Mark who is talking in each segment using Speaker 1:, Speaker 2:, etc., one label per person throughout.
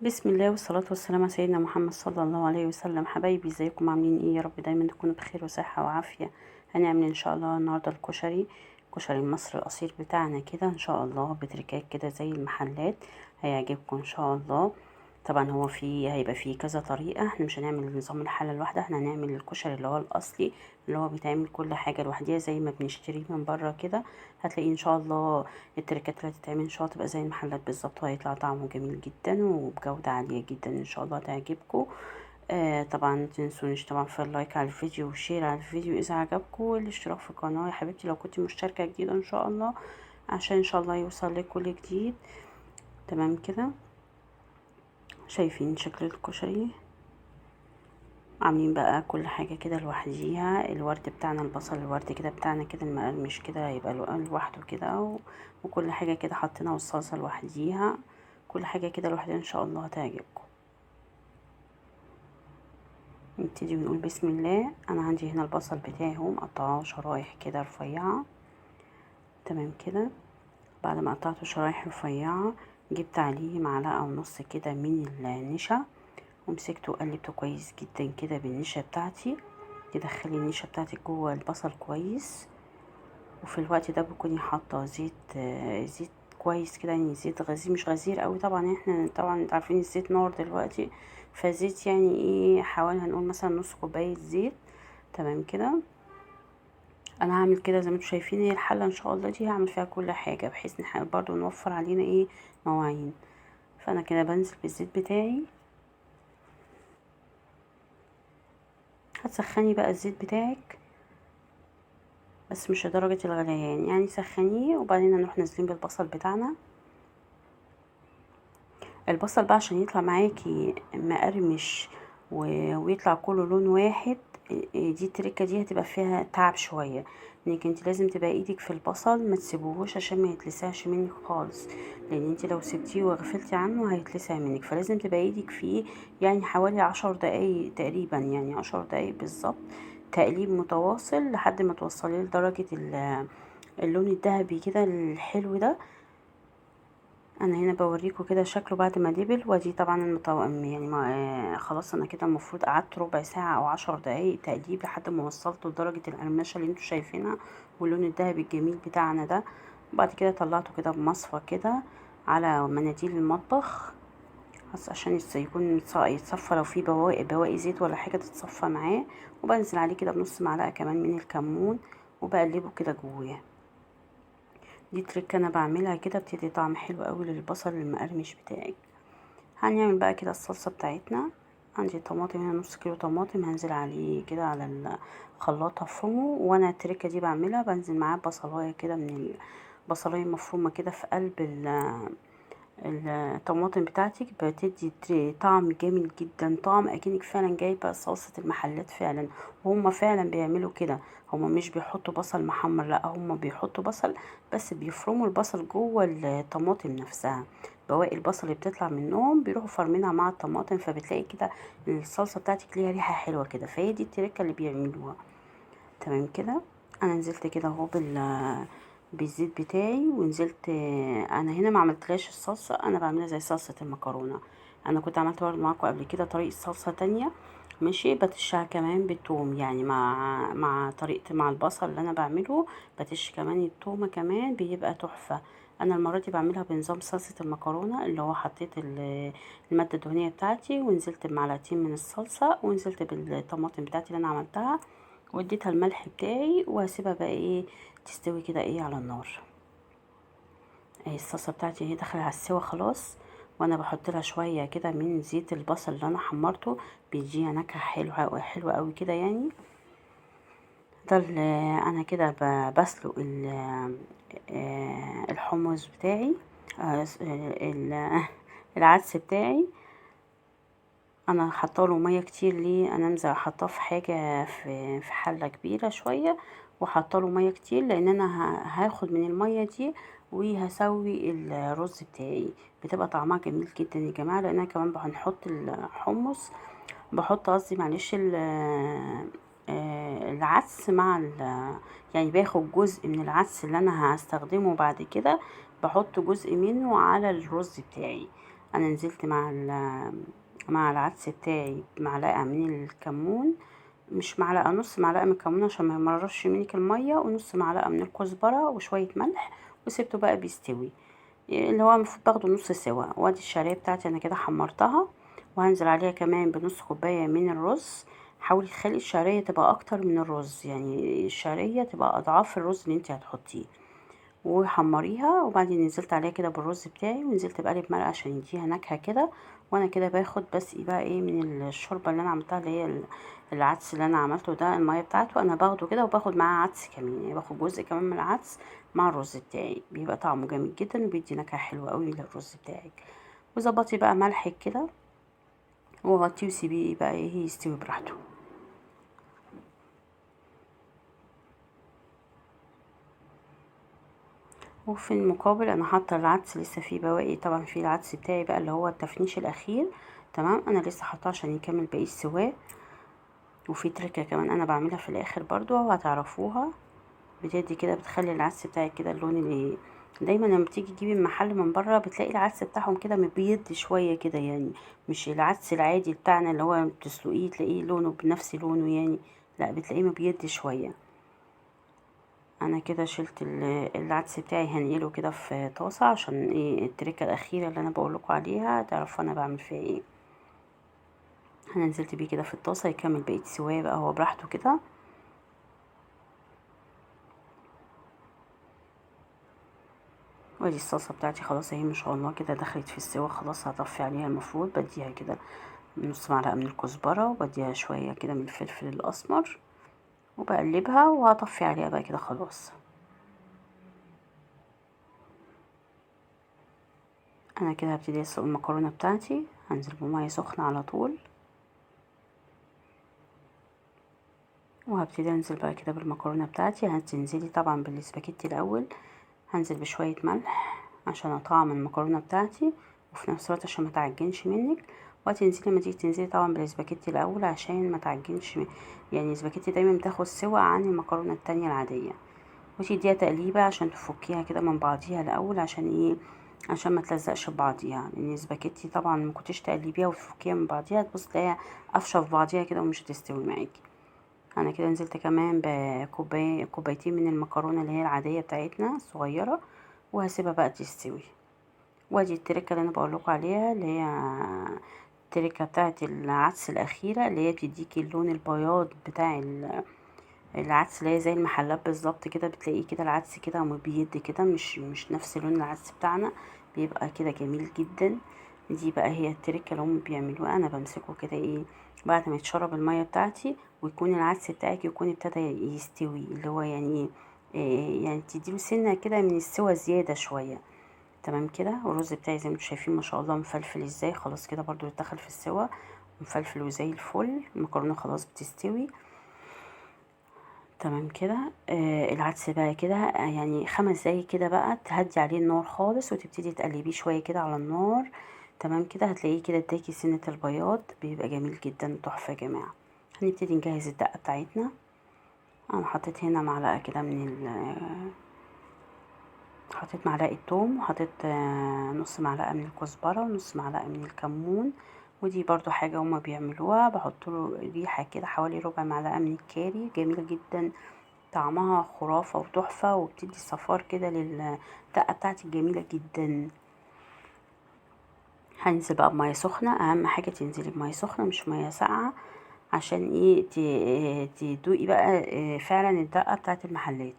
Speaker 1: بسم الله والصلاة والسلام على سيدنا محمد صلى الله عليه وسلم. حبايبي ازيكم عاملين ايه؟ يا رب دايما تكونوا بخير وصحة وعافية. هنعمل ان شاء الله النهاردة الكشري، كشري مصر الاصيل بتاعنا كده ان شاء الله، بتركات كده زي المحلات، هيعجبكم ان شاء الله. طبعا هو هيبقى فيه كذا طريقة، احنا مش هنعمل نظام الحلة الواحدة، احنا هنعمل الكشري اللي هو الاصلي اللي هو بيتعمل كل حاجة لوحديها زي ما بنشتريه من بره كده. هتلاقيه ان شاء الله التركات اللي هتتعمل ان شاء الله تبقى زي المحلات بالظبط، وهيطلع طعمه جميل جدا وبجودة عالية جدا ان شاء الله تعجبكم. طبعا متنسونيش طبعا في ال like على الفيديو وال share على الفيديو اذا عجبكم، والاشتراك في القناة يا حبيبتي لو كنت مشتركة جديدة ان شاء الله، عشان ان شاء الله يوصل لك كل جديد. تمام كده، شايفين شكل الكشري؟ عاملين بقى كل حاجة كده لوحديها. الورد بتاعنا، البصل الورد كده بتاعنا كده المقرمش كده هيبقى لوحده كده، وكل حاجة كده حطيناها، والصلصة لوحديها، كل حاجة كده لوحدها ان شاء الله هتعجبكم. نبتدي ونقول بسم الله. انا عندي هنا البصل بتاعي اهو، مقطعاه شرايح كده رفيعة. تمام كده، بعد ما قطعته شرايح رفيعة جبت عليه معلقة ونص كده من النشا، ومسكته وقلبته كويس جدا كده بالنشا بتاعتي. تدخلي النشا بتاعتك جوه البصل كويس. وفي الوقت ده بكوني حاطه زيت كويس كده، يعني زيت غزير مش غزير قوي طبعا، احنا طبعا انتوا عارفين الزيت نار دلوقتي، فزيت يعني ايه حوالي هنقول مثلا نص كوباية زيت. تمام كده، انا هعمل كده زي ما انتوا شايفين. هي الحلة ان شاء الله دي هعمل فيها كل حاجة، بحيث ان برضو نوفر علينا ايه مواعين. فانا كده بنزل بالزيت بتاعي. هتسخني بقى الزيت بتاعك، بس مش لدرجة الغليان يعني، سخنيه. وبعدين هنروح نازلين بالبصل بتاعنا. البصل بقى عشان يطلع معاكي مقرمش ويطلع كله لون واحد، دي التركة دي هتبقى فيها تعب شوية، انك انت لازم تبقى ايدك في البصل، ما تسيبوهوش عشان ما يتلسعش منك خالص، لان انت لو سبتيه وغفلتي عنه هيتلسع منك. فلازم تبقى ايدك فيه يعني حوالي 10 دقايق تقريبا، يعني 10 دقايق بالظبط تقليب متواصل لحد ما توصليه لدرجة اللون الذهبي كده الحلو ده. انا هنا بوريكم كده شكله بعد ما دبل. ودي طبعا المطعم يعني ما خلاص انا كده المفروض قعدت ربع ساعة او 10 دقايق تقليب لحد ما وصلته لدرجة القرمشه اللي انتوا شايفينها واللون الذهبي الجميل بتاعنا ده. وبعد كده طلعته كده بمصفى كده على مناديل المطبخ، بس عشان يكون يتصفى، لو في بواقي زيت ولا حاجة تتصفى معاه. وبنزل عليه كده بنص معلقه كمان من الكمون وبقلبه كده جواه. دي تريك انا بعملها كده، بتدي طعم حلو قوي للبصل المقرمش بتاعك. هنعمل بقى كده الصلصه بتاعتنا. عندي طماطم هنا نص كيلو طماطم، هنزل عليه كده على الخلاط افرمه. وانا التريكه دي بعملها بنزل معاه بصلايه كده، من البصلايه المفرومه كده في قلب الطماطم بتاعتك، بتدي طعم جميل جدا، طعم اكنك فعلا جايبه صلصه المحلات فعلا. وهم فعلا بيعملوا كده، هم مش بيحطوا بصل محمر، لا هم بيحطوا بصل بس بيفرموا البصل جوه الطماطم نفسها، بواقي البصل اللي بتطلع منهم بيروحوا فرمينها مع الطماطم، فبتلاقي كده الصلصه بتاعتك ليها ريحه حلوة كده. فهي دي التركة اللي بيعملوها. تمام كده، انا نزلت كده اهو بالزيت بتاعي، ونزلت. انا هنا ما عملتلاش الصلصه، انا بعملها زي صلصه المكرونه. انا كنت عملت برضه معاكم قبل كده طريقه صلصه تانية ماشي، بتشها كمان بالثوم، يعني مع طريقه مع البصل اللي انا بعمله بتش كمان الثومه كمان، بيبقى تحفة. انا المرة دي بعملها بنظام صلصه المكرونه، اللي هو حطيت المادة الدهنية بتاعتي، ونزلت بمعلقتين من الصلصه، ونزلت بالطماطم بتاعتي اللي انا عملتها، واديتها الملح بتاعي، وهسيبها بقى ايه تستوي كده ايه على النار. اهي الصلصه بتاعتي اهي داخله على السوا خلاص، وانا بحط لها شوية كده من زيت البصل اللي انا حمرته، بيديها نكهة حلوة حلوة قوي كده يعني. ده انا كده بسلق الحمص بتاعي، العدس بتاعي. انا حاطه له مية كتير ليه؟ انا حاطاه في حاجة في حله كبيرة شوية، وحاطه له مية كتير لان انا هاخد من المية دي وهسوي الرز بتاعي. بتبقى طعمها جميل جدا يا جماعة، لان انا كمان هنحط الحمص، بحط قصدي معلش العدس مع يعني باخد جزء من العدس اللي انا هستخدمه بعد كده، بحط جزء منه على الرز بتاعي. انا نزلت مع العدس بتاعي معلقه من الكمون، مش معلقه، نص معلقه من الكمون عشان ما يمررش منك المية، ونص معلقه من الكزبره وشوية ملح، وسبته بقى بيستوي اللي هو المفروض باخده نص سوا. وادي الشعرية بتاعتي انا كده حمرتها، وهنزل عليها كمان بنص كوباية من الرز. حاولي تخلي الشعرية تبقى اكتر من الرز، يعني الشعرية تبقى اضعاف الرز اللي انت هتحطيه، وحمريها. وبعدين نزلت عليها كده بالرز بتاعي، ونزلت بقلب مرقه عشان يديها نكهة كده. وانا كده باخد بس بقى ايه من الشوربة اللي انا عملتها اللي هي العدس اللي انا عملته ده، المية بتاعته انا باخده كده، وباخد معاه عدس كمان، يعني باخد جزء كمان من العدس مع الرز بتاعي، بيبقى طعمه جميل جدا وبيدي نكهة حلوة قوي للرز بتاعك. وظبطي بقى ملحك كده وغطيه وسيبيه بقى ايه يستوي براحته. وفي المقابل انا حاطه العدس لسه فيه بواقي، طبعا في العدس بتاعي بقى اللي هو التفنيش الاخير، تمام، انا لسه حاطاه عشان يكمل باقي السواه. وفي تركه كمان انا بعملها في الاخر برضو وهتعرفوها، بتدي كده بتخلي العدس بتاعك كده اللون اللي دايما لما بتيجي تجيبي المحل من بره بتلاقي العدس بتاعهم كده مبيض شوية كده، يعني مش العدس العادي بتاعنا اللي هو بتسلقيه تلاقيه لونه بنفس لونه يعني، لا بتلاقيه مبيض شوية. انا كده شلت العدس بتاعي، هنقله كده في طاسه عشان ايه التركة الاخيرة اللي انا بقول لكم عليها تعرفوا انا بعمل فيها ايه. انا نزلت بيه كده في الطاسه يكمل بقية سواه بقى هو براحته كده. وادي الصلصه بتاعتي خلاص اهي ما شاء الله كده دخلت في السوا خلاص، هطفي عليها. المفروض بديها كده نص معلقه من الكزبره، وبديها شوية كده من الفلفل الاسمر، وبقلبها وهطفي عليها بقى كده خلاص. انا كده هبتدي اسلق المكرونه بتاعتي، هنزل بميه سخنة على طول، وهبتدي انزل بقى كده بالمكرونه بتاعتي. هتنزلي طبعا بالسباكيتي الاول، هنزل بشوية ملح عشان اطعم المكرونه بتاعتي، وفي نفس الوقت عشان ما تعجنش منك. وهتنزلي لما تيجي تنزلي طبعا بالسباكيتي الاول عشان ما تعجنش، يعني السباكيتي دايما بتاخد سوا عن المكرونه التانية العادية. وتديها تقليبه عشان تفكيها كده من بعضيها الاول، عشان ايه؟ عشان ما تلزقش ببعضيها، لان السباكيتي طبعا ما كنتيش تقلبيها وتفكيها من بعضيها تبص تلاقيها قفشه في بعضيها كده ومش هتستوي معاكي. انا كده نزلت كمان بكوبايه كوبايتين من المكرونه اللي هي العادية بتاعتنا الصغيرة، وهسيبها بقى تستوي. وادي التركة اللي انا بقول لكم عليها اللي هي التركة بتاعه العدس الاخيرة، اللي هي بتديكي اللون البياض بتاع العدس، اللي هي زي المحلات بالظبط كده، بتلاقيه كده العدس كده مبيض كده، مش نفس لون العدس بتاعنا، بيبقى كده جميل جدا. دي بقى هي التركة اللي هم بيعملوها. انا بمسكه كده ايه بعد ما يتشرب المية بتاعتي، ويكون العدس بتاعك يكون ابتدى يستوي، اللي هو يعني إيه، يعني تديله سنة كده من السوى زيادة شوية، تمام كده. والرز بتاعي زي ما انتم شايفين ما شاء الله مفلفل ازاي، خلاص كده برضو دخل في السوى مفلفل وزي الفل. المكرونه خلاص بتستوي تمام كده. العدس بقى كده يعني 5 دقايق كده بقى تهدي عليه النار خالص، وتبتدي تقلبيه شوية كده على النار، تمام كده. هتلاقيه كده اداكي سنة البياض، بيبقى جميل جدا تحفة يا جماعة. هنبتدي نجهز الدقة بتاعتنا. انا حطيت هنا معلقه كده من حطيت معلقه توم، وحطيت نص معلقه من الكزبره، ونص معلقه من الكمون، ودي برضو حاجة هما بيعملوها، بحط له ريحه كده حوالي ربع معلقه من الكاري، جميلة جدا طعمها خرافه وتحفه، وبتدي صفار كده للدقه بتاعتي جميلة جدا. هنزل بقى بميه سخنة، اهم حاجة تنزلي بميه سخنة مش مية ساقعه، عشان ايه تدوقي بقى فعلا الدقة بتاعت المحلات.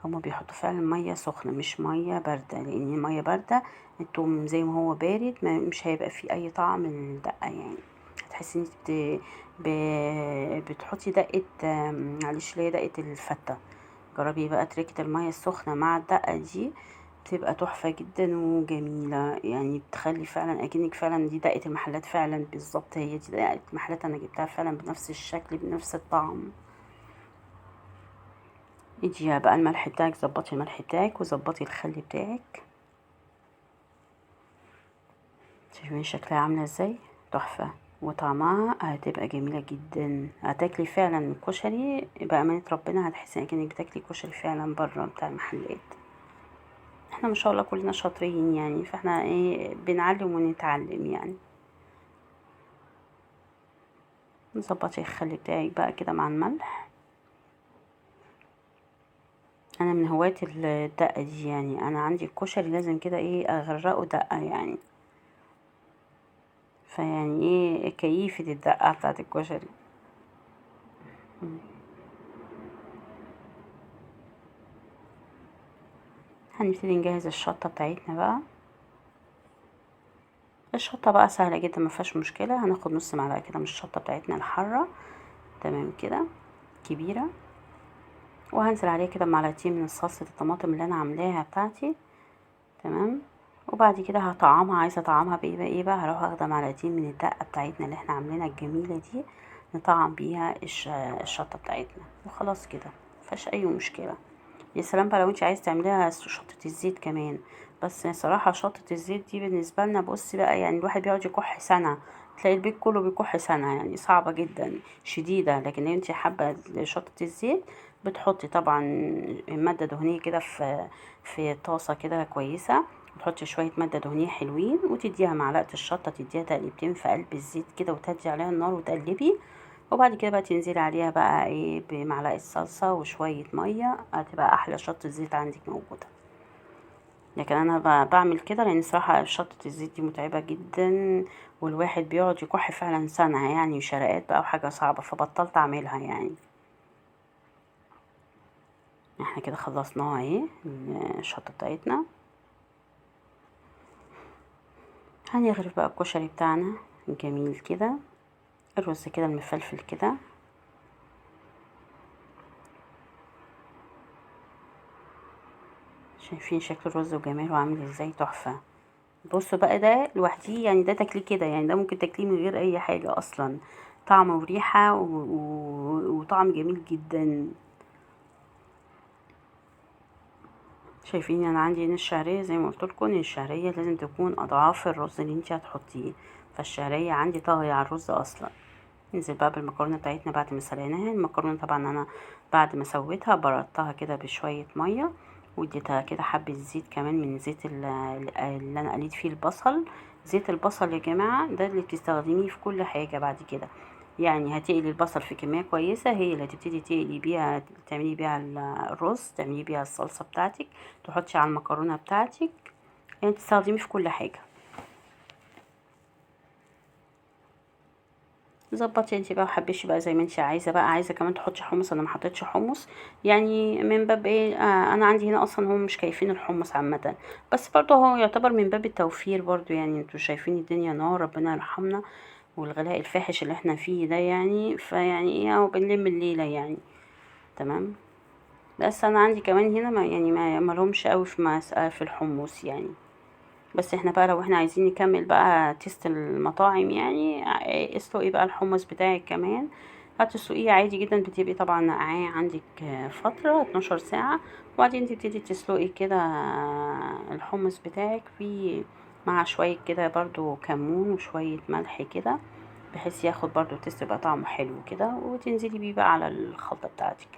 Speaker 1: هما بيحطوا فعلا مية سخنة مش مية باردة، لان المية باردة التوم زي ما هو بارد مش هيبقى فيه اي طعم للدقه، يعني هتحسي ان انت بتحطي دقه، معلش اللي هي دقه الفته. جربي بقى تركه المية السخنة مع الدقة دي، بتبقى تحفة جدا وجميلة، يعني بتخلي فعلا اكنك فعلا دي دقه المحلات فعلا بالظبط، هي دي دقه المحلات، انا جبتها فعلا بنفس الشكل بنفس الطعم. اديها بقى الملح بتاعك، ظبطي الملح بتاعك وظبطي الخل بتاعك. شايفين شكلها عامله ازاي؟ تحفة، وطعمها هتبقى جميلة جدا. هتاكلي فعلا كشري بامانه ربنا، هتحسي اكنك بتاكلي كشري فعلا بره بتاع المحلات. احنا ما شاء الله كلنا شاطرين يعني، فاحنا ايه بنعلم ونتعلم يعني. نظبطي الخل بتاعك بقى كده مع الملح. انا من هواة الدقة دي يعني، انا عندي الكشري لازم كده ايه اغرقه دقة يعني، فيعني ايه كيفة الدقة بتاعت الكشري. هنبتدي نجهز الشطة بتاعتنا بقى. الشطة بقى سهلة جدا ما فيهاش مشكلة. هناخد نص معلقة كده من الشطة بتاعتنا الحارة، تمام كده كبيرة، وهنزل عليها كده معلقتين من صلصة الطماطم اللي انا عاملاها بتاعتي، تمام. وبعد كده هطعمها، عايزة اطعمها بايه بقى؟ ايه بقى؟ هروح اخده معلقتين من الدقة بتاعتنا اللي احنا عاملينها الجميلة دي، نطعم بيها الشطة بتاعتنا، وخلاص كده مفيهاش اي مشكلة. يا سلام بقى لو انت عايزة تعمليها شطة الزيت كمان، بس صراحة شطة الزيت دي بالنسبة لنا بصي بقى يعني الواحد بيقعد يكح سنة، تلاقي البيت كله بيكح سنة يعني، صعبة جدا شديدة. لكن لو انت حابة شطة الزيت بتحطي طبعا مادة دهنية كده في طاسة كده كويسة، وتحطي شوية مادة دهنية حلوين، وتديها معلقة الشطة، تديها تقليبتين في قلب الزيت كده، وتهدي عليها النار وتقلبي، وبعد كده بقى تنزلي عليها بقى ايه بمعلقة صلصة وشوية مية، هتبقى احلى شطة زيت عندك موجودة. لكن انا بعمل كده لان صراحة شطة الزيت دي متعبة جدا، والواحد بيقعد يكح فعلا سنة يعني، وشرقات بقى وحاجة صعبة، فبطلت اعملها يعني. احنا كده خلصناها اهي الشطة بتاعتنا. هنغرف بقى الكشري بتاعنا الجميل كده، الرز كده المفلفل كده. شايفين شكل الرز وجماله عامل ازاي؟ تحفة. بصوا بقى ده لوحديه يعني، ده تاكليه كده يعني، ده ممكن تاكليه من غير اي حاجة اصلا، طعم وريحة وطعم جميل جدا. شايفين انا عندي هنا الشعرية زي ما قلت لكم ان الشعرية لازم تكون اضعاف الرز اللي انت هتحطيه، فالشعرية عندي طاغية على الرز اصلا. ننزل بقى بالمكرونة بتاعتنا بعد ما سلقناها. المكرونة طبعا انا بعد ما سويتها بردتها كده بشوية مية، واديتها كده حبة زيت كمان من زيت اللي انا قليت فيه البصل. زيت البصل يا جماعة ده اللي بتستخدميه في كل حاجة بعد كده يعني، هتقلي البصل في كمية كويسة، هي اللي هتبتدي تقلي بيها، تعملي بيها الرز، تعملي بيها الصلصة بتاعتك، تحطي على المكرونة بتاعتك، يعني تستخدميه في كل حاجة. ظبطي انتي بقى وحبشي بقى زي ما انتي عايزه بقى. عايزه كمان تحطي حمص، انا ما حطيتش حمص يعني من باب ايه، انا عندي هنا اصلا هم مش كيفين الحمص عامة، بس برضه هو يعتبر من باب التوفير برضه يعني. انتوا شايفين الدنيا نار، ربنا يرحمنا، والغلاء الفاحش اللي احنا فيه ده يعني، فيعني ايه اهو بنلم الليلة يعني، تمام. بس انا عندي كمان هنا ما يعني ما لهمش قوي في الحمص يعني. بس احنا بقى لو احنا عايزين نكمل بقى تيست المطاعم يعني، اسلقي بقى الحمص بتاعك كمان، هتسلقيه عادي جدا، بتبقي طبعا نقعاه عندك فترة 12 ساعة، وبعدين تبتدي تسلقي كده الحمص بتاعك في مع شوية كده برضو كمون وشوية ملح كده، بحيث ياخد برضو تيست يبقى طعمه حلو كده، وتنزلي بيه بقى على الخلطة بتاعتك.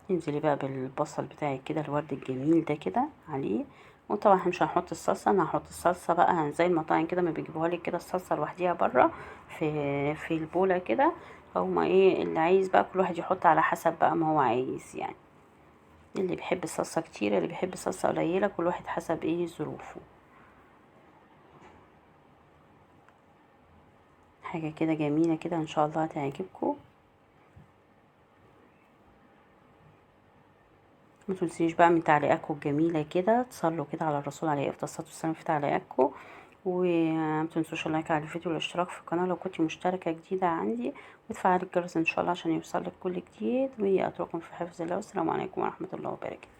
Speaker 1: تنزلي بقى بالبصل بتاعك كده الورد الجميل ده كده عليه. وطبعا احنا مش هنحط الصلصه، انا هحط الصلصه بقى زي المطاعم كده ما بيجيبوها لك كده الصلصه لوحديها بره في البوله كده، او ما ايه اللي عايز بقى كل واحد يحط على حسب بقى ما هو عايز يعني، اللي بيحب الصلصه كتير، اللي بيحب الصلصه قليله، كل واحد حسب ايه ظروفه. حاجة كده جميلة كده ان شاء الله هتعجبكم. ما تنسيش بقى من تعليقاتكم الجميلة كده، تصلوا كده على الرسول عليه افضل الصلاة والسلام في تعليقاتكم، وما تنسوش اللايك على الفيديو والاشتراك في القناة لو كنت مشتركة جديدة عندي، وتفعلي الجرس ان شاء الله عشان يوصلك كل جديد. واترككم في حفظ الله، والسلام عليكم ورحمة الله وبركاته.